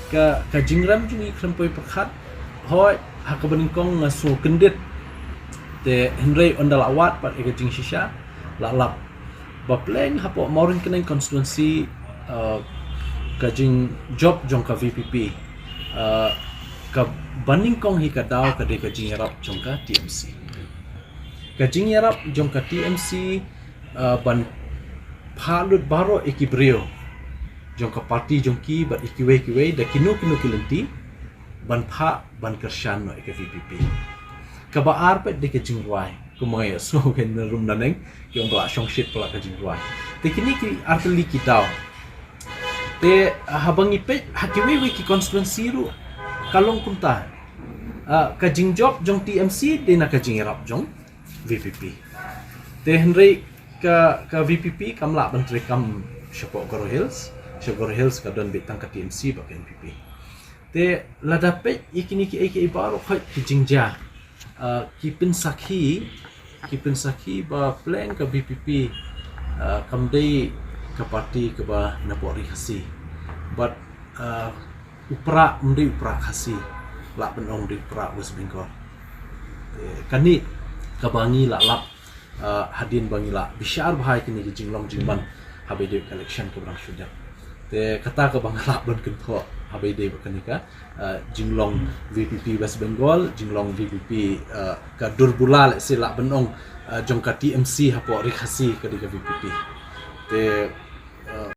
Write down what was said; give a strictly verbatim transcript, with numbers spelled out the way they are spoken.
Ka, ka jingrem jong ngi khlem poi pyrkhat, hooid, ha kaba nyngkong nga sngew kyndit. Te hynrei ynda la wad pat ïa ka jingshisha, la lap ba pleng hapoh Mawryngkneng constituency, uh, ka jingjop jong ka V P P, uh, kaba nyngkong hi ka daw ka dei ka jingïarap jong ka T M C. Ka jingïarap jong ka T M C, uh, ban phah lut baroh ïa ki briew jong ka party jong ki bad ïa kiwei kiwei da kino kino ki lynti ban phah ban kyrshan noh ïa ka V P P. Kaba ar pat dei ka jingrwai, kumba nga ïohsngew ka na rum naneng ki ong ba la shongshit palat ka jingrwai. Te kine ki artylli ki daw. Te, ah, haba ngi peit ha kiwei wei ki constituency ruh ka long kumta. Ah, ka jingjop jong T M C dei na ka jingïarap jong V P P. Te hynrei ka, ka V P P kam lah ban treikam shapoh Garo Hills, sha Garo Hills ka don beit tang ka T M C bad ka N P P. Te lada peit ïa kine kiei kiei baroh, hooid, ki jingjia, ah, ki pynsakhi, ki pynsakhi ba pleng ka V P P, ah, kam dei ka party kaba napoh Ri Khasi. Bad, ah, u Prah um dei u Prah Khasi, lah ban ong dei u Prah West Bengal. Eh, kane kaba ngi la lap, ah, hadien ba ngi la bishar bha ïa kine ki jinglong jingman haba ïadei ka election kaba dang shu dep. Te kata kaba nga lah ban kynthoh haba ïadei bad kane ka, ah, jinglong V P P West Bengal, jinglong V P P, ah, ka dur bula, lehse lah ban ong, ah, jong ka T M C hapoh Ri Khasi ka dei ka V P P. Te